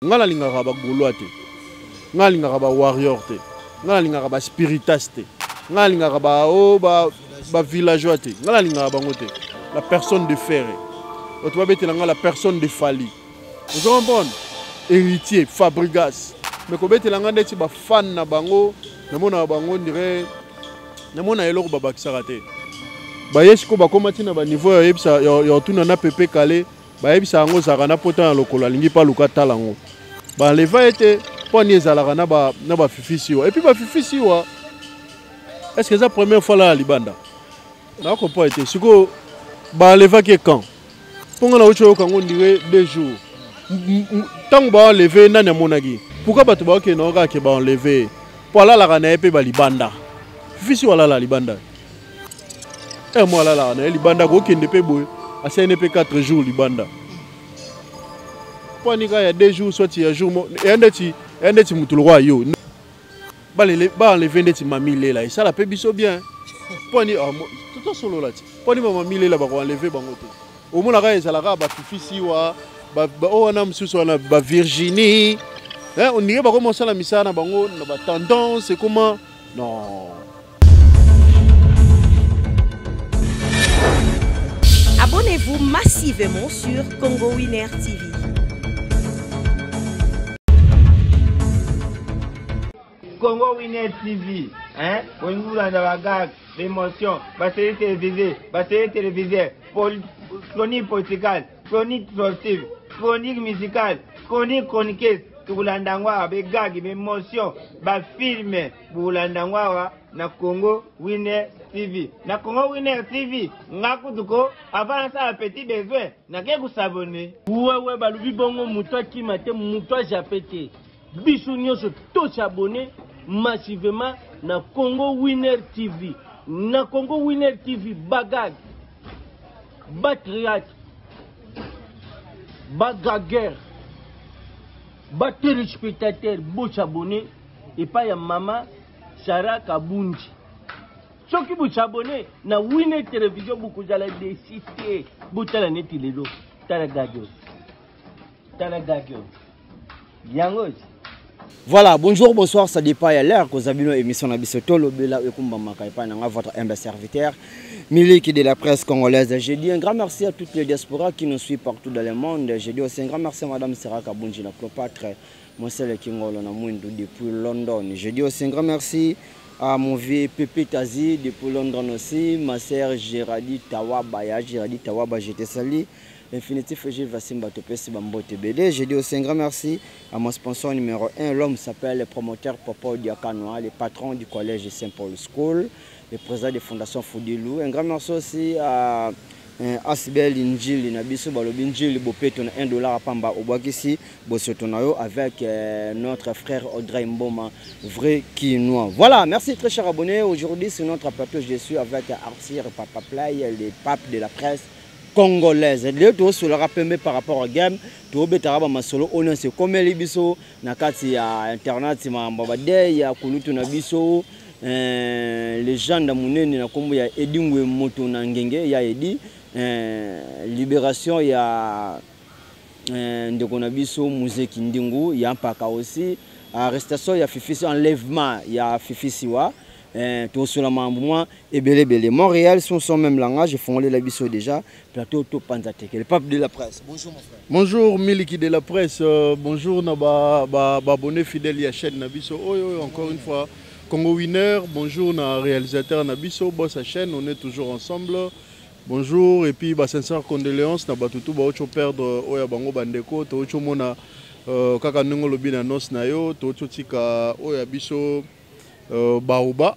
Nga nalingaka ba gaulois te, nga nalingaka ba warrior te, nga nalingaka ba spiritas te, nga nalingaka ba oh, ba ba villageois te, nga nalingaka bango te. La personne de Ferre. Bato babetela nga la personne de Fally. Ozo comprendre? Héritier, Fabregas. Mais kobetela nga ndeti ba fan na bango, namonaka bango ndire namona eloko babakisaka te. Baye sikoyo bakoma ti na ba niveau ya yebisa ya otuna na Pepe Kale. Bayebisa yango ozalaka na pota na lokolo alingi pa luka tala yango. Ba enleva ye te mpo ani ezalaka na ba na ba fifi siwa. Et puis ba fifi siwa est-ce que eza première fois là libanda? Na comprendre te. Sikoyo ba enlevaki ye quand? Mpo nga nauti oyoka yango ndire 2 jours. Ntango ba enleve nani amonaki? Pourquoi bato baokende yango kaka ke ba enleve ye? Mpo alalaka na ye mpe ba libanda. Fifi siwa alala libanda. Eh, moi alalaka na ye libanda kokende mpe boye asali ne mpe 4 jours libanda mpo anika ya 2 jours soit ya jour eya ndeti eya ndeti motu lokola yo baenleve ndeti mami lela esala mpe biso bien mpo ani ah, tosolola ti mpo ani bamami lela bakoenleve bango te omonaka ezalaka bafifi siwa oyo wana mosusu wana bavirginie ondire bakoma osala misala na bango na batendance ekoma non. Abonnez-vous massivement sur Congo Winner TV. Congo Winner TV, hein? Bolingi kolanda ba gag, ba émotion, ba série télévisée, ba série télévisée, chronique musicale, chronique sportive, chronique musicale, chronique chroniqueuse, tokolanda yango awa, ba gag, ba émotion, ba film, bokolanda yango awa na Congo Winner TV. Na Congo Winner TV, nga kutu ko avant nasala petit besoin, nake ko s'abonner. Wewe balobi bongo moto akima te moto ajape te biso nyonso to s'abonner massivement na Congo Winner TV. Na Congo Winner TV bagag ba théâtre ba gaguer ba téléspectateurs bo s'abonner epai ya mama Sarah Kabunji. Soki bo s'abonner na Winner Television bokozala desi te. Botala neti lelo. Tala gage oyo. Tala gage oyo. Yango Voilà, bonjour, bonsoir, ça dépend à l'heure que vous avez émission na biso tolobela ekumbamaka epai na nga votre humble serviteur Miliki de la presse congolaise. Je dis un grand merci à toutes les diasporas qui nous suivent partout dans le monde. Je dis aussi un grand merci à madame Sarah Kabunji, la Cléopâtre, Mosele Kingolo na Mwindu depuis London. Je dis aussi un grand merci à mon vieux Pépé Tazi depuis London aussi, ma sœur Géraldie Tawaba, ya Géraldie Tawaba, je te salue. Infinitif Gilles Vassimba Topesi Bambote BD. Je dis aussi un grand merci à mon sponsor numéro 1. L'homme s'appelle le promoteur Popo Diakanoa, le patron du collège Saint-Paul School, le président de Fondation Foudilou. Un grand merci aussi à Asbel Njili na biso balobi Njili bopeto na 1 dollar pamba obwakisi bosoto na yo avec notre frère Audrey Mboma, vrai Kinois. Voilà, merci très cher abonné. Aujourd'hui sur notre plateau, je suis avec Arthur Papa Play, le pape de la presse congolaise. Lelo tosolaka pembe par rapport à game, tobetaka ba masolo oyo nyonso ekomeli biso na kati ya internet, makambo ya badei ya kulutu na biso, legende monene na kombo ya Edingwe Moto na Ngenge ya Edi, libération ya ndeko na biso Muzeki Ndingu ya Mpaka aussi, arrestation ya Fifi, enlèvement ya Fifi Siwa. Tosola mambo mwa ebele ebele. Montréal sont son même langage, efongoli la biso déjà plateau to panza teke. Le pape de la presse. Bonjour mon frère. Bonjour Miliki de la presse, bonjour na ba ba ba abonné fidèle ya chaîne na biso. Oyo oyo encore une fois Congo Winner, bonjour na réalisateur na biso, boss à chaîne, on est toujours ensemble. Bonjour et puis ba sincère condoléances na batutu ba ocho perdre oya bango bandeko to ocho mona kaka ndongo lobi na nos na yo to ocho tika oya biso Baoba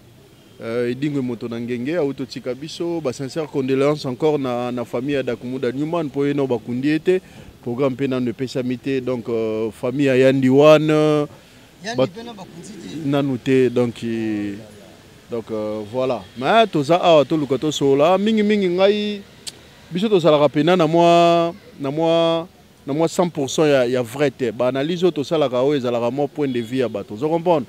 Edingwe Moto na Ngenge auto tika biso ba sincère condoléances encore na famille ya Dakumuda Newman po ye no bakundi ete programme pe nanu epesami te donc famille ya Yandi Wan nanu te donc voilà mais toza awa toluka tosola mingi mingi ngai biso tozalaka pena na mwa na mwa na mwa 100% ya vrai te ba analyse oyo tosalaka oyo ezalaka mwa point de vue ya bato ozo comprendre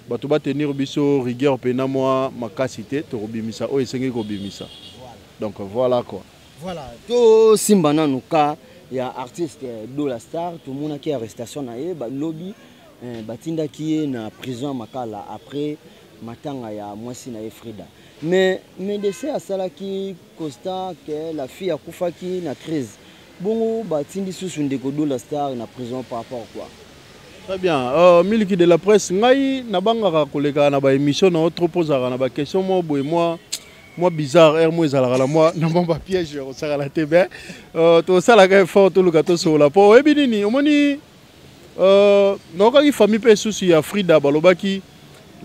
bato ba tenir biso rigueur pena mwa makasi te tokobimisa oyo esengi kobimisa donc voilà quoi. Voilà to simba nanu ka Ya artiste Dola Star, tomonaki arrestation na ye balobi batindaki ye na prison ya Makala après matanga ya mwasi na ye Frida. Mais médecin asalaki constat que la fille akufaki na crise. Bongo batindi susu ndeko Dola Star na prison par rapport à quoi? Très bien. Miliki de la presse, ngai nabangaka koleka na ba émission na trop posaka na ba question mo boye moi moi bizarre er mo ezalaka na moi na mwa ba piège osakala te ben tosalaka effort toluka tosolola po oyebi nini omoni naokaki famille mpe susu ya Frida balobaki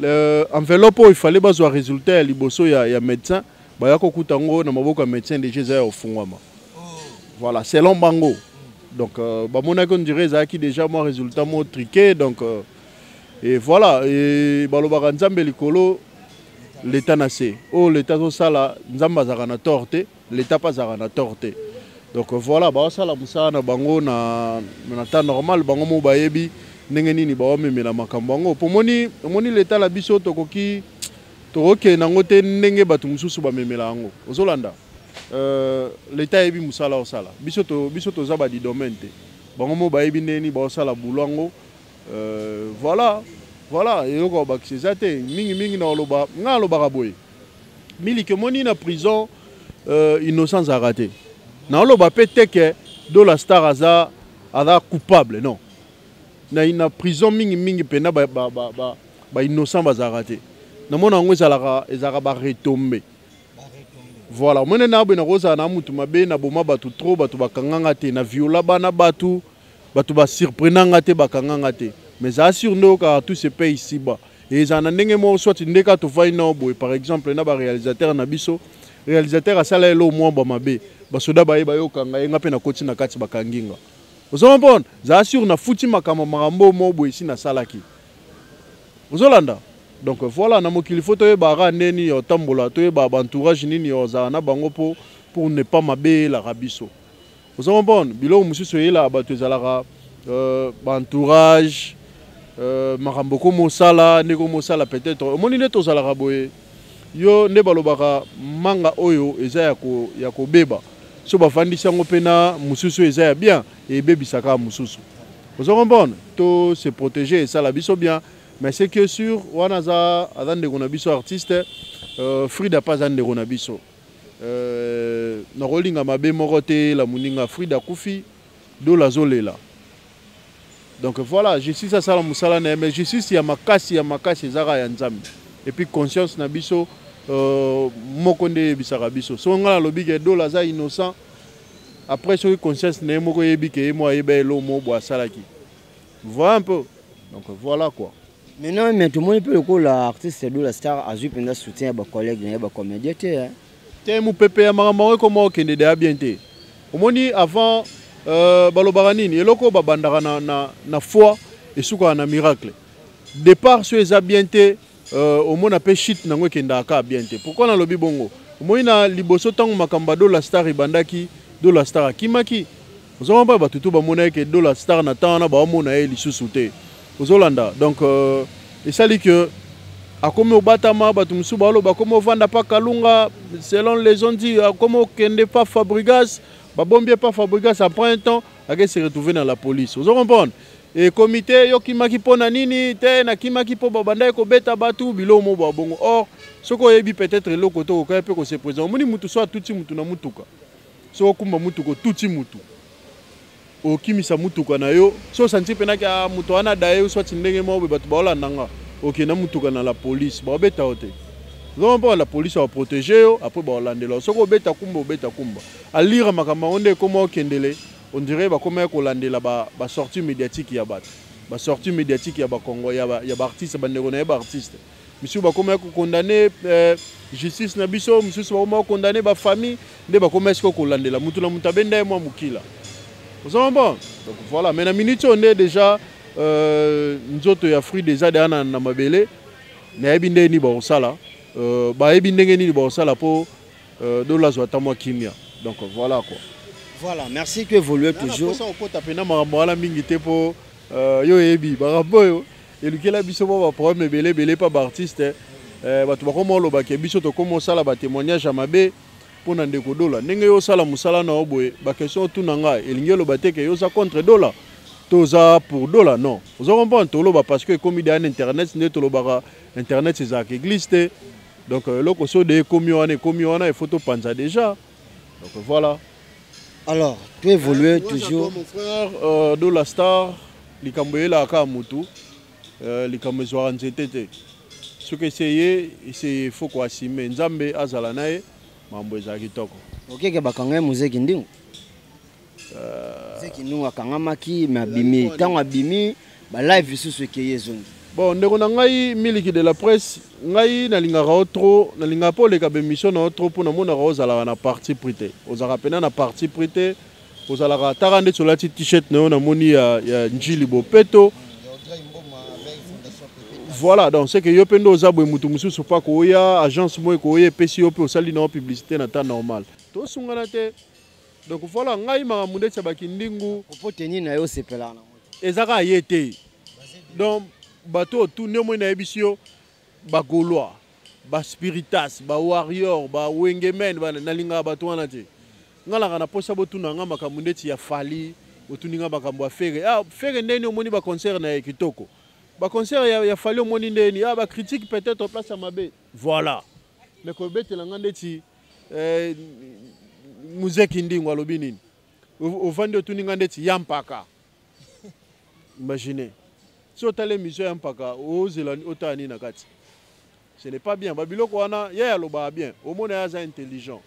enveloppe oyo ifale bazwa résultat ya liboso ya médecin, baya kokuta yango na maboko ya médecin déjà eza ya ofungwama. Voilà, selon bango. Donc bamonaki on dirait ezalaki déjà mwa résultat mo truqué. Donc et voilà, et balobaka Nzambe likolo, l'état na se. Oyo l'état azosala, Nzambe azalaka na tort te, l'état mpe azalaka na tort te. Donc voilà, baosala mosala na bango na temps normal, bango mo bayebi ndenge nini baomemela makambo yango. Po omoni l'état na biso tokoki tokokende yango te ndenge bato mosusu bamemela yango. Ozolanda? L'état ayebi mosala osala. Biso toza ba di domaine te. Bango mo bayebi ndenge nini baosala boulot yango. Voilà, eloko ya bakisa eza te. Mingi mingi na oloba, nga alobaka boye. Miliki omoni na prison innocent azalaka te. Na oloba pe te ke Dola Star aza coupable, non. Na prison mingi mingi pena ba innocent bazalaka te. Namona yango ezalaka ba retombé. Voilà, omoni na boye nakozala na mutu mabe, na boma bato trop, bato bakanganga te, na viola bana bato, bato ba surprenanga te, bakanganga te. Mais ça assure nde okaka tout se paye ici bas. Et eza na ndenge moko soit ndeka tofai na boye, par exemple na ba réalisateur na biso, réalisateur asala elo mwa ba mabe, basoda baye bayokanga ye, nga mpe nakoti na kati bakanginga. Ozo comprendre? Za assure na futi makambo makambo mo boye si nasalaki. Ozolanda? Donc voilà, na mokili faut toyebaka ndeni ya otambola, toyeba ba entourage nini ya ozala na bango po pour ne pas mabeyelaka biso. Ozo comprendre? Biloko mosusu eyelaka bato ezalaka ba entourage, makambo komosala, nde komosala peut-être. Omoni nde tozalaka boye, yo nde balobaka manga oyo eza ya kobeba. So bafandisi yango mpe na mosusu eza ya bien, ebebisaka mosusu. Ozo comprendre? To se protéger esala biso bien. Mais c'est que sur wana aza ndeko na biso artiste, Frida pa aza ndeko na biso. Nakolinga mabe moko te la moninga Frida kufi, Dola azolela. Donc voilà, justice asala mosala na ye, mais justice ya makasi, ya makasi ezaka ya Nzambe. Et puis conscience na biso moko nde eyebisaka biso. Soki nga nalobi ke Dola aza innocent, après soki conscience na ye moko eyebi ke ye mo ayeba eloko moko boye asalaki. Voilà un peu. Donc voilà quoi. Maintenant, mais tout le monde peut le l'artiste de la star a joué pendant soutien à collègue, à comédien, tu sais. Te mupepe ya makambo yango ekoma okende deya bien te. Omoni avant balobaka nini, eloko babandaka na foi esukaka na miracle. Départ so eza bien te, omona pe chute nango ekendaka kaka bien te. Pourquoi nalobi bongo? Omoni na liboso ntango makambo ya Dola Star ebandaki, Dola Star akimaki. Ozomona mpe bato tu bamona ye ke Dola Star na temps wana baomona ye lisusu te. Ozolanda. Donc esali ke akomi obatama, bato mosusu baloba akomi ovanda pa Kalunga, selon les on dit akomi okende pa Fabregas, babombi ye pa Fabregas, après un temps ake se retrouver dans la police. Ozo comprendre? Et comité yo kimaki mpo na nini te, nakimaki mpo babandaki kobeta bato biloko mo ba bongo. Or soki oyebi peut-être eloko to okaya mpe kose présenter, omoni mutu so atuti mutu na mutuka, soki okumba mutuka otuti mutu, okimisa mutuka na yo, so osanti mpenaki, ah, mutu wana daye soit ndenge moko boye bato baolanda nga, okenda mutuka na la police, baobeta yo te. Ozomona mpo la police abaprotege yo, après baolandela yo. Soki obeta kumba, obeta kumba. Alira makambo yango nde ekoma okendele, on dirait bakoma ya kolandela ba sortie médiatique ya bato, ba sortie médiatique ya ba Congo, ya ba artiste, ba ndeko na ye ba artiste. Misusu bakoma ya kokondamner justice na biso, misusu bakoma ya kokondamner ba famille, nde bakoma ya sikoyo kolandela mutu na mutu abenda ye mwa mokila. Ozo comprendre? Donc voilà, mais na minute oyo nde déjà nzoto ya fruit déjà deya na mabele, nayebi ndenge nini bakosala, bayebi ndenge nini bakosala po Dola azwa ata mwa kimia. Donc voilà quoi. Voilà, merci que évoluer toujours. Nana posa okota pena makambo wana mingi te po yo yebi makambo oyo elukela biso mwa ba problème ebele ebele pa ba artiste. Bato bakoma oloba ke biso tokoma osala ba témoignage ya mabe. mpo na ndeko Dola. Ndenge yo osala mosala na yo boye, baquestion otuna nga elingi eloba te ke yo oza contre Dola to oza pour Dola, non. Ozo comprendre? Toloba parce que ekomi deya na internet, nde tolobaka internet ezalaka église te. Donc eloko so de ekomi wana, ekomi wana, il faut topanza déjà. Donc voilà. Alors, tu évolues toujours. Toi, mon frère, Dola Star, likambo eyelaka kaka mutu, likambo ezwaka nzete te. Soki esi eye, esi eye, faut koassume. Nzambe azala na ye, mambo ezala kitoko. Okeke bakanga ye muzeki ndingo. Muzeki ndingo akangamaki, mais abimi. Ntango abimi, ba live lisusu ekei ezongi. Bon, ndeko na ngai Miliki de la presse, ngai nalingaka yo trop, nalingaka mpo oleka ba émission na yo trop, mpo namonaka ozalaka na parti pris te. Ozalaka pena na parti pris te. Ozalaka taka ndeti olati t-shirt na yo, namoni ya Njili Bopeto. Voilà, donc c'est que yo mpe nde oza boye, mutu mosusu mpo akoya agence moko ekoya epesi yo mpe osali na yo publicité na temps normal. Tosungana te. Donc voilà, ngai makambo ndeti ya bakindingu. Popo teni na yo osepelaka nango. Eza kaka ye te. Donc bato oyo tu nde omoi nayebisi yo, bagaulois, baspiritas, bawarrior, bawengemen, nalingaka bato wana te. Nga nalaka na posa botuna nga makambo ndeti ya Fally, otuni nga makambo ya Ferre. Ah, Ferre ndeni omoni ba concert na ye kitoko. Ba concert ya Fally omoni ndeni, ah, ba critique peut-être place ya mabe. Voilà. Mais kobetela nga ndeti Muzeki Ndingo alobi nini? Ovandi otuni nga ndeti ya mpaka. Imaginez. Si otala émission ya mpaka, ozela otala nini na kati? Ce n'est pas bien. Babiloko wana, ye alobaka bien. Omona ye aza intelligent.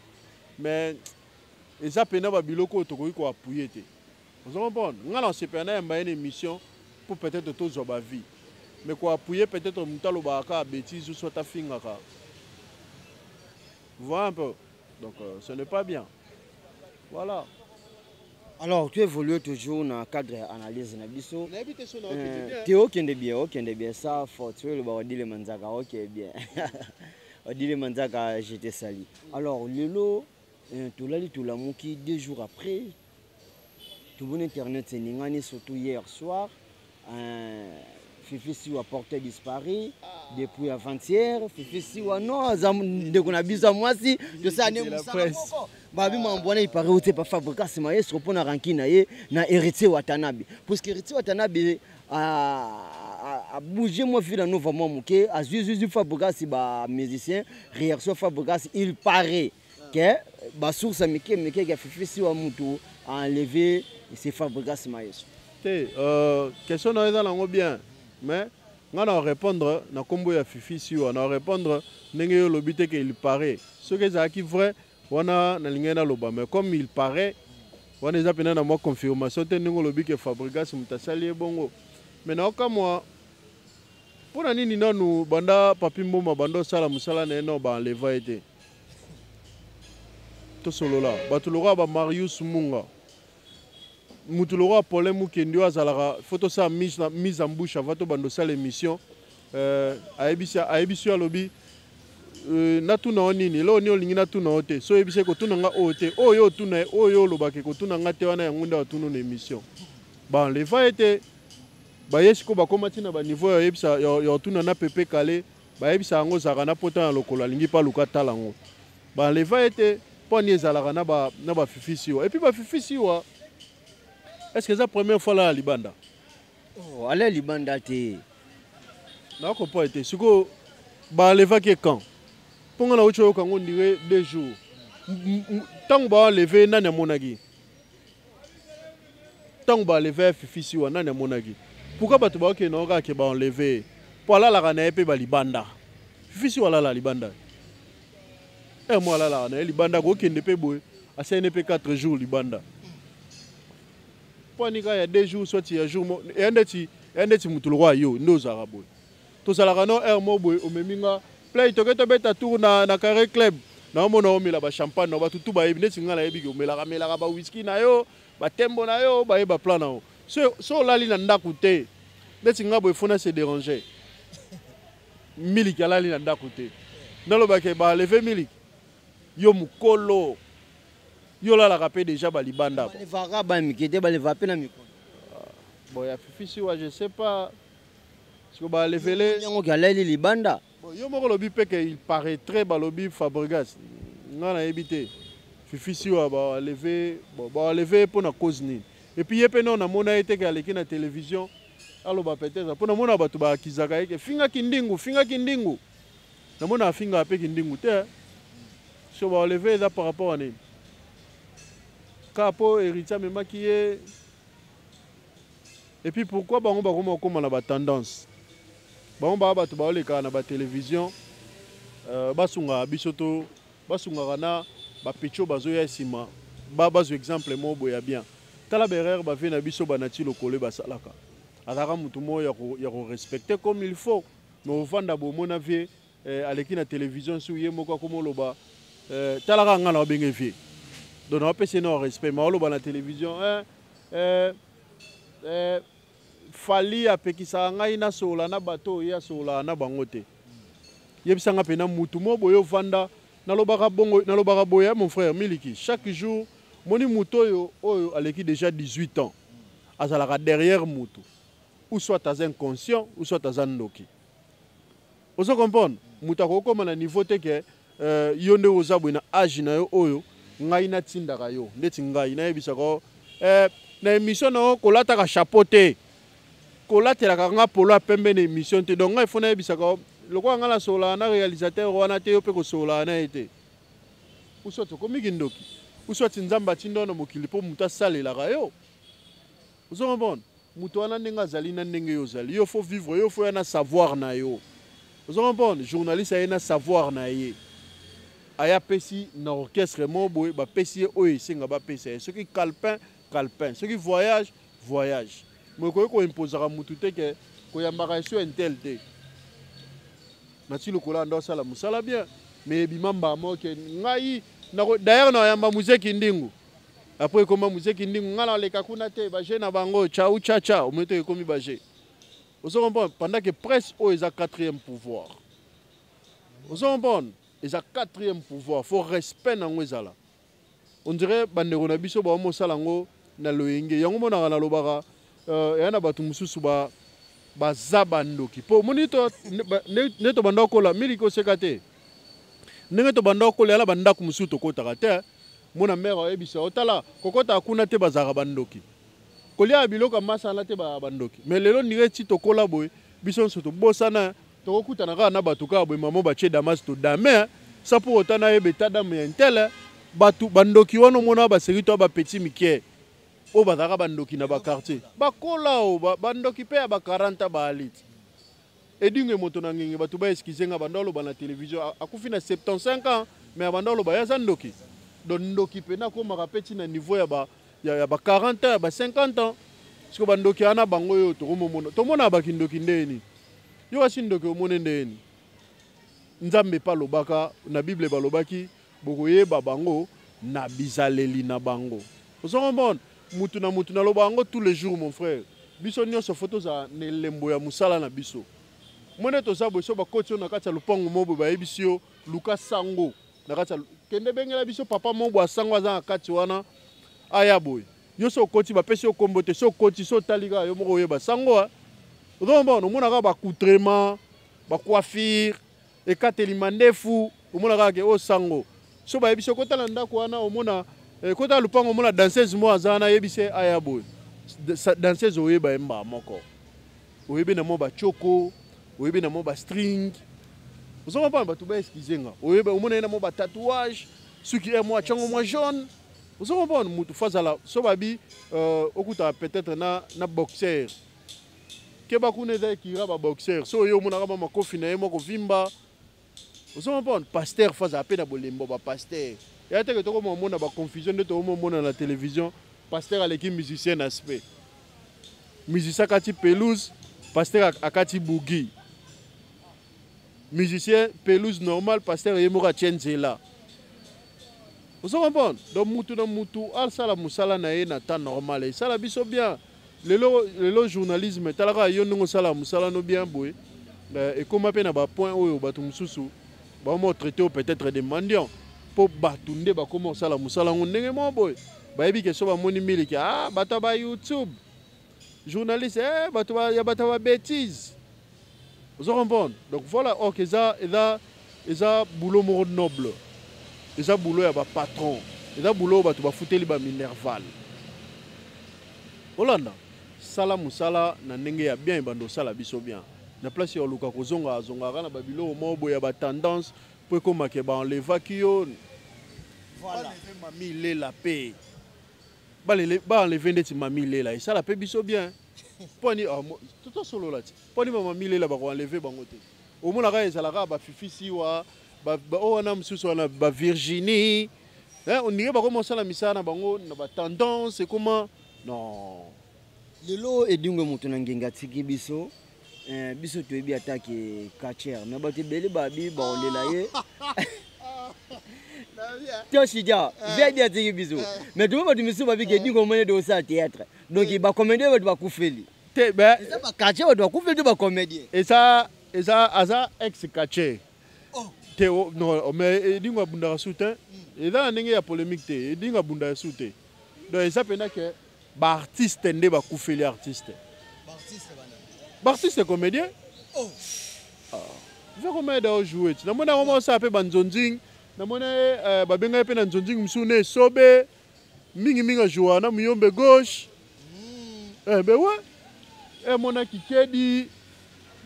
Mais eza pena babiloko oyo tokoki koappuyer te. Ozo comprendre? Nga na osepela na yamba ye na émission pour peut-être tozwa ba vie. Mais koappuyer peut-être moto alobaka kaka bêtise ou soit afingaka. Vous voyez un peu? Donc ce n'est pas bien. Voilà. Alors, tu évolues toujours dans le cadre analyse na biso. Nayebi te so na okende bien. Te okende bien, okende bien ça fort. Tu le ba Odile Manzaka, ok bien. Odile Manzaka, je te salue. Alors, lelo tolali tolamuki 2 jours après, tout bon internet c'est ningani surtout hier soir. Fifi Siwa porté disparu depuis avant-hier. Fifi Siwa non, ndeko na biso mwasi, to sa ne musala moko. Babi mambwana il paraît ute pa Fabregas maestro pona rankine na ye na Héritier Watanabe. Parce que Héritier Watanabe a bougé moi Villa Nova moi moke, a zui zui zui Fabregas ba musicien, réaction Fabregas il paraît que ba source mike mike que Fifi Siwa mutu a enlevé c'est Fabregas maestro. Te, question na eza nango bien, mais nga na répondre na kombo ya Fifi Siwa, na répondre ndenge yo lobi te que il paraît. Ce que ezalaki vrai wana nalingai naloba, mais comme il paraît wana eza pena na mwa confirmation te ndenge olobi ke Fabregas moto asali ye bongo. Mais naokamwa mpona nini nanu banda Papi Mboma banda osala mosala na ye no ba enleva ye te. Tosolola bato lokola ba Marius Munga, mutu lokola Paulin Mukendi oyo azalaka faut tosala mise en bouche avant tobanda osala émission. Ayebisi yo alobi, natuna yo nini, eloko nini olingi natuna yo te. So oyebisi ye kotuna nga oyo te, oyo otuna ye, oyo olobaka kotuna nga te, wana yango nde atuna na émission. Ba enleva ye te. Baye sikoyo bakóma ntina ba niveau ya oyebisa, ya otuna na Pepe Kale, bayebisa yango ozalaka na pota na lokolo, alingi pa luka tala yango. Ba enleva ye te mpo ani ezalaka na ba Fifi Siwa. Et puis ba Fifi Siwa, est-ce que eza première fois là ya libanda? Oh, ale libanda te. Na comprendre te. Sikoyo ba enlevaki ye quand? Mpo nga nauti oyoka yango on dirait 2 jours. Ntango ba enlever nani amonaki? Ntango ba enlever ya Fifi Siwa nani amonaki? Pourquoi bato baokende nango kaka ke ba enlever ye? Mpo alalaka na ye mpe ba libanda. Fifi Siwa alala libanda. Mo alalaka na ye libanda, akokende mpe boye, asali ne mpe 4 jours libanda. Mpo anika ya 2 jours soit ya jour mo, ya ndeti mutu lokola yo nde ozalaka boye. Tozalaka no air mo boye, omemi nga play toke tobeta tour na Carré Club. Na omona omela ba champagne na bato tu bayebi neti nga nayebi ke omelaka melaka ba whisky na yo, ba tembo na yo, bayeba plan na yo. So olali na ndako te, neti nga boye fona se déranger. Miliki alali na ndako te. Nalobaka ba lever miliki. Yo mukolo. Yo lalaka pe déjà ba libanda. Ba levaka ba mike te, ba leva pe na mikolo. Bon ya Fifi Siwa je sais pas. Siko ba levele. Yango ki alali libanda. Bon yo moko lobi pe que il paraîtrait balobi Fabregas. Nga nayebi te. Fifi Siwa ba enlever, bon, ba enlever pour na cause nini. Et puis ye pe non namona ye te ke aleki na télévision aloba peut-être mpo namona bato baakizaka ye ke finga kindingu, finga kindingu. Namona afingaka mpe kindingu te. So ba enlever eza par rapport à nini? Kaka mpo héritier amemaki ye. Et puis pourquoi bango bakoma kokoma na ba tendance? Bango baa bato baolekaka na ba télévision, basungaka biso to basungaka na bapecho bazoya nsima, bazwa exemple moko boye ya bien. Tala baerreur bavie na biso banati lokolo basalaka. Azalaka motu moko ya korespecte comme il faut, mais ovanda bomona vie aleki na télévision su ye moko akoma oloba, talaka nga na obenge vie. Donc na opesa ye na respect, mais oloba na télévision Fally apekisaka ngai nasolola na bato oyo ye asololaka na bango te. Yebisanga mpena mutu moko boye ovanda, nalobaka bongo, nalobaka boye, mon frère Miliki, chaque jour moni mutu oyo oyo aleki déjà 18 ans azalaka derrière mutu, ou soit aza inconscient ou soit aza ndoki. Ozo comprendre? Mutu akokoma na niveau te ke yo nde oza boye na age na yo oyo ngai natindaka yo ndeti ngai nayebisaka na émission na yo kolataka chapeau te, kolatelaka nga polo ya pembe na émission te. Donc ngai fo nayebisaka lokola ngai nasololaka na réalisateur wana te, yo mpe kosololaka na ye te. Ou soit okomi kindoki, ou soit Nzambe atinda na mokili mpo moto asalelaka yo. Ozo comprendre? Moto wana ndenge azali na ndenge yo ozali, yo faut vivre, yo faut ya na savoir na yo. Ozo comprendre? Journaliste aye na savoir na ye, aya pesi na orchestre moko boye, bapesi ye oyo esenga bapesa ye. Soki calepin, calepin, soki voyage, voyage. Mo ekoki koimposaka mutu te ke koyambaka eso intel te. Nati lokola ndo asala mosala bien, mais ebima mbama ke ngai d'ailleurs nayamba muzeki ndingu. Après ekoma muzeki ndingu, ngai naleka kuna te, baje na bango tchau tcha tcha, omoni te ekomi baje. Ozo comprendre? Pendant que presse oyo eza quatrième pouvoir. Ozo comprendre? Eza quatrième pouvoir, faut respect nango ezala. On dirait bandeko na biso ba mosala yango na loyenge. Yango monaka nalobaka ya na bato mosusu ba baza bandoki. Po moni to ne to banda kola miliki oseka te. Ndenge to banda kola yala bandako mosusu tokotaka te. Mona mère oyebisa otala kokota kuna te bazaka bandoki. Kolia biloko masala te ba bandoki. Mais lelo ndire ti tokola boye biso nyonso tobosana tokokutana kaka na bato kaka boye mama batie damas to dame sa pour autant nayeba état d'âme ya intel bato bandoki wana omona baseri to ba petit mike oyo bazalaka bandoki na bakartier bakola o bandoki mpe ya ba 40 baaliti edingo moto na ngenge bato ba excuse nga bando aloba na télévision akufi na 75 ans mais abanda aloba ye aza ndoki. Donc ndoki mpe akomaka mpe ti na niveau ya ba ya ba 40 ans ya ba 50 ans. Siko bandoki wana bango oyo tokomomona tomona bakindoki ndeni yo kasi ndoki omoni ndeni Nzambe pa lobaka na Bible balobaki bokoyeba bango na bizaleli na bango. Ozo comprendre? Mutu na mutu naloba yango tous les jours mon frère. Biso nyonso faut tozala na elembo ya mosala na biso. Mwene toza boye so bakoti yo na kati ya lopango moko boye bayebisi yo luka sango na kati ya kende bengela biso papa moko boye sango aza na kati wana aya boye. Yo so okoti bapesi yo kombo te, so okoti so otali kaka yo moko oyeba sango. Ozo comprendre? Omonaka ba accoutrement, ba coiffure, ekateli mandefu, omona kaka ke oyo sango. So bayebisi yo kota na ndako wana omona kota lupango omona danseuse moko aza wana ayebisi ye aya boye. Danseuse oyeba ye mbala moko. Oyebi na mwa ba choko, oyebi na mwa ba string. Ozo comprendre? Bato ba excuse nga. Oyeba omona ye na mwa ba tatouage, soki ye mwa chango mwa jaune. Ozo comprendre? Mutu fazala so babi okuta peut-être na boxer. Keba kuna eza ekira ba boxer. So yo omonaka ba makofi na ye moko vimba. Ozo comprendre? Pasteur fazala pe na bolembo ba pasteur. Ya te ke toko mona ba confusion nde toko mona na télévision. Pasteur aleki musicien na aspect. Musicien akati pelouse, pasteur akati boogie. Musicien pelouse normal, pasteur ye moko atie nzela. Ozo comprendre? Donc mutu na mutu asala musala na ye na temps normal. Esala biso bien. Lelo lelo journalisme talaka yo ndongo sala musala no bien boye. Ekoma pe na ba point oyo bato mususu ba mo traiter peut-être des mendiants po bato nde bakoma osala musala ngo ndenge mo boye. Bayebi ke so bamoni miliki, ah bato ba YouTube journaliste, bato ba, ya bato ba bêtises. Ozo comprendre? Donc voilà, ok, eza eza eza boulot moko noble. Eza boulot ya ba patron. Eza boulot oyo bato bafuteli ba minerval. Olanda, sala mosala na ndenge ya bien, ebanda osala biso bien. Na place ya oluka kozonga azongaka na ba biloko moko boye ya ba tendance po ekoma ke ba enlevaki yo. Voilà. Mami Lela pe. Balele ba enlever ndeti Mami Lela esala pe biso bien. Poni ah, tosolola ti. Poni ba Mami Lela ba ko enlever bango te. Omonaka ezalaka ba Fifi Siwa, ba oyo wana mosusu wana ba Virginie. Hein, on dirait bakoma osala misala na bango na ba tendance ekoma non. Lelo Edingwe moto na ngenga atiki biso. Biso toyebi ata ke catcher mais bato ebele babi bakolela ye. Toshija, vedi atiki biso. Mais toyebi bato misusu babi ke Edingwe omoni ete osala théâtre. Donc ba comédien bato bakufeli. Te, ben, eza ba catcher bato bakufeli to ba comédien. Eza, eza aza ex catcher. Oh. Te, oh, non, mais Edingwe abundaka su te. Eza na ndenge ya polémique te. Edingwe abundaka su te. Donc eza pena ke ba artiste nde bakufeli artiste. Ba artiste bana. Ba artiste comédien. Oh. Ah. Je comment da jouer. Na mona comment ça pe ba nzonzing. Na mona euh, ba benga pe na nzonzing musu ne sobe. Mingi mingi jouer na muyombe gauche. Eh ben ouais. Eh mona kikedi.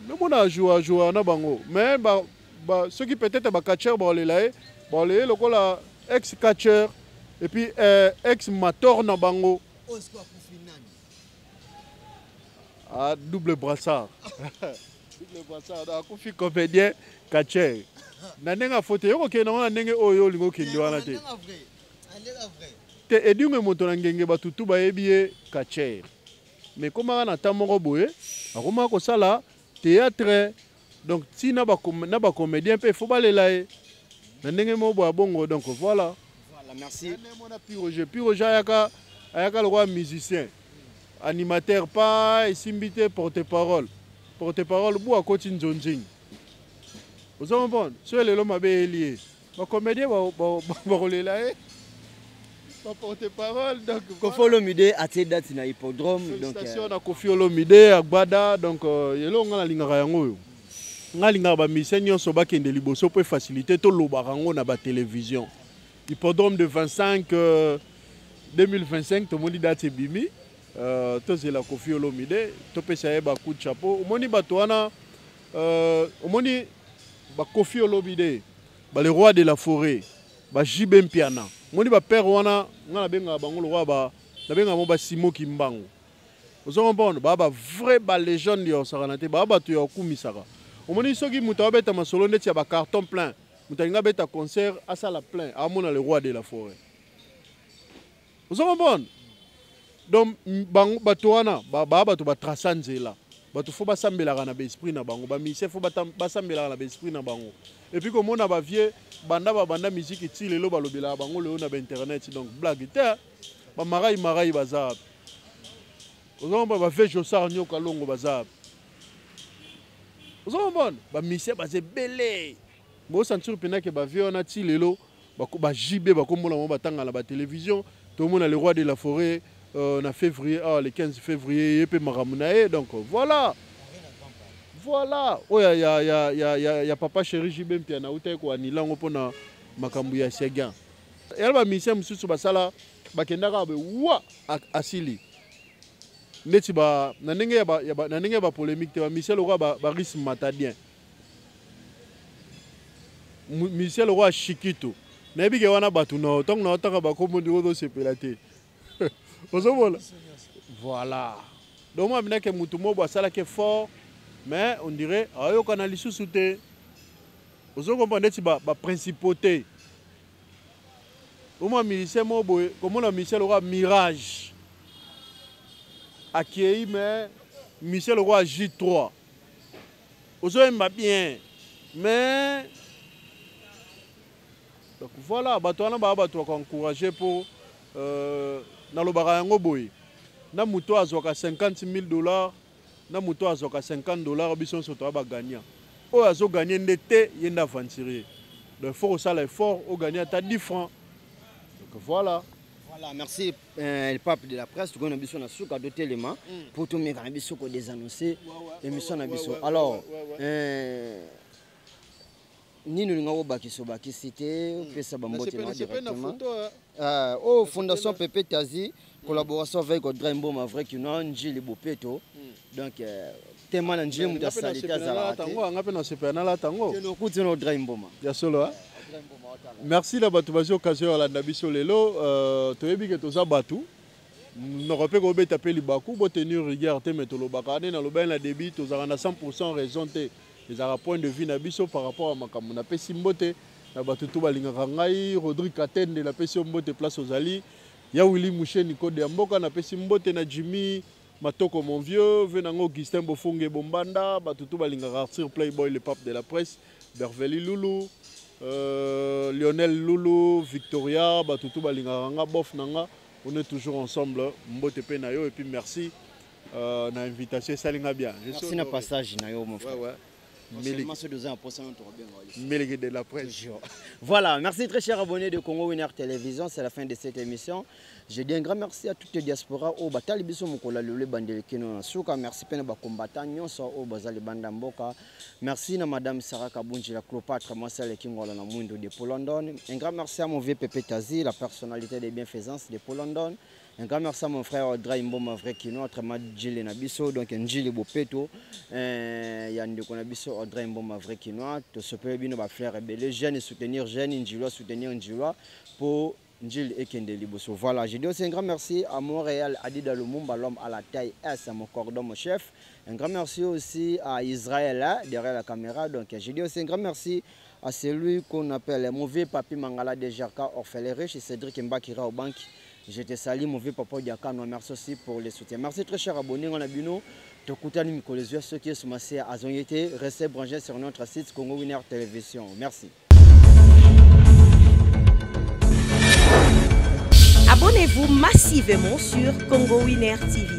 Na mona jouer jouer na bango. Mais ba ba ceux qui peut-être ba catcheur ba lela ye, ba lela lokola ex catcheur et puis ex mator na bango. Ah, double brassard. Double brassard. Donc, akufi comédien catcheur. Na ndenge afote yo kokende wana ndenge oyo olingi okende wana te. Te Edingwe moto na ngenge bato tu bayebi ye catcheur. Mais komaka na temps moko boye akomaka kosala théâtre. Donc ti na ba na ba comédien pe faut balela ye. Na ndenge moko boye bongo donc voilà. Voilà, merci. Mona Piroger, Piroger ayaka ayaka lokola musicien. Animateur pas esimbi te porte-parole. Porte-parole bu akoti nzonzing. Ozo comprendre? So lelo mabe elie. Ba comédien ba ba bakolela ye. Ba porte-parole donc Koffi Olomide atie date na hippodrome donc félicitations na Koffi Olomide Agbada donc yelo nga nalingaka yango oyo. Nga lingaka ba musiciens nyonso bakende liboso po faciliter to lobaka yango na ba télévision. Hippodrome de 25 2025 tomoni date ebimi tozela Koffi Olomide topesa ye ba coup de chapeau. Omoni bato wana omoni ba Koffi Olomide ba le roi de la forêt ba JB Mpiana. Omoni ba père wana nga nabengaka bango lokola ba nabengaka bango ba Simo Kimbangu. Ozo comprendre ba ba vrai ba légende ya osakana te ba bato ya okumisaka. Omoni soki moto abeta masolo ndeti ya ba carton plein, moto alinga abeta concert asala plein, amona le roi de la forêt. Ozo comprendre? Donc bango bato wana ba ba bato ba traça nzela. Bato fo basambelaka na ba esprit na bango, ba musicien fo basambelaka na ba esprit na bango. Et puis komona ba vieux banda ba banda musique ti lelo balobelaka bango lelo na ba internet donc blague te. Ba marai marai baza wapi? Ozo comprendre ba vieux Jossart Nyoka Longo baza wapi? Ozo comprendre ba musicien baza ebele. Bo sentir pena ke ba vieux wana ti lelo ba JB bakomona bango batanga na ba télévision. Tomona le roi de la forêt na février, ah, le 15 février ye pe makambo na ye donc voilà. Voilà oyo ya, ya, ya, ya, ya papa chéri JB Mpiana utaki ko annuler yango mpona makambo ya Seguin. Yala ba musicien mosusu basala bakendaka be wa asili ndeti ba na ndenge ya ba, ya ba, na ndenge ya ba polémique te ba musicien lokola ba, ba Rice Matadien. Musicien lokola Chikito. Nayebi ke wana bato na ntango na otanga bakombo ndiko ozosepela te. Ozomona? Voilà. Donc moi binake mutu mobo asalaki fort mais on dirait ayokana lisusu te. Ozo comprendre ndeti ba, ba principauté. Omwa musicien moko boye, komona musicien lokola Mirage. Akei mais musicien lokola J3. Ozoyemba bien mais donc voilà bato wana baa bato bako encourager po nalobaka yango boye na moto azwaka 50 000 $ na moto azwaka 50 $ biso nyonso toya ba gagnant. Oyo azo gagner nde te ye nde aventurier. Donc il faut kosala effort ogagner ata 10 francs. Donc voilà. Voilà, merci le pape de la presse. Tukona biso na suka do telema pour to meka na biso ko désannoncer émission na biso. Alors, Nini olinga obakisa, obakisi te, opesa bambote na Nasepeli na directement. photo. Oyo Fondation Pepe Tazi, collaboration avec Audrey Mboma, vrai kino Njili Bopeto. Donc tema na Njili, moto asali te, azalaka te. Nga mpe nasepela, nalata yango. Kende okuti na Audrey Mboma. Ya solo, ah? Merci na bato bazwi occasion ya kolanda biso lelo. Toyebi ke toza bato noko mpe kobeta mpe libaku, botenir rigueur te. Me tolobaka nde nalobaki na début, tozalaka na 100 raison te, ezalaka point de vue na biso par rapport ya makambo. Napesi mbote na bato to balingaka ngai. Rodrigue Katende, napesi yo mbote place ozali. Ya Willi Musheni, kode ya mboka, napesi mbote na Jimmy Matoko, mon vieux ve nango Augustin Bofonge Bombanda, bato to balingaka Arthur Playboy, le pape de la presse, Berveli Lulu, Lionel Lulu, Victoria, bato to balingaka nga, bof na nga, on est toujours ensemble. Mbote mpe na yo et puis merci na invitation, esali nga bien. Je suis Merci na honoré. passage na yo, mon frère. Ouais. Seulement ceux deux ans, pour ça, on te revient, on va laisser. Miliki de la presse. Toujours. Voilà, merci très chers abonnés de Congo Winner Télévision, c'est la fin de cette émission. Je dis un grand merci à toutes les diasporas oyo batali biso mokolo lelo bandele kino na suka. Merci pe na ba combattant nyonso oyo bazali banda mboka. Merci na madame Sarah Kabunji, la Cléopâtre, Marcel Kingola na Mwindu de London. Un grand merci à mon vieux Pepe Tazi, la personnalité de bienfaisance de London. Un grand merci à mon frère Audrey Mboma, vrai kino, autrement Djili na biso, donc Njili Bopeto, ya ndeko na biso Audrey Mboma, vrai kino, to sopele bino ba frère ebele, jeune soutenir jeune, Njilwa soutenir Njilwa, pour Njili ekende liboso. Voilà, je dis aussi un grand merci à Montréal, Adida Lumumba, l'homme à la taille S, à mon cordon, mon chef. Un grand merci aussi à Israël, hein, derrière la caméra. Donc, je dis aussi un grand merci à celui qu'on appelle mon vieux papi Mangala de Jarka, orphelin riche, et Cédric Mbakira au banque. Je te salue, mon vieux papa Diakano. Merci aussi pour le soutien. Merci très cher abonné, on a bino. Tokutani Mikolezia, ceux qui sont massés à Zongete, restez branchés sur notre site Congo Winner Télévision. Merci. Abonnez-vous massivement sur Congo Winner TV.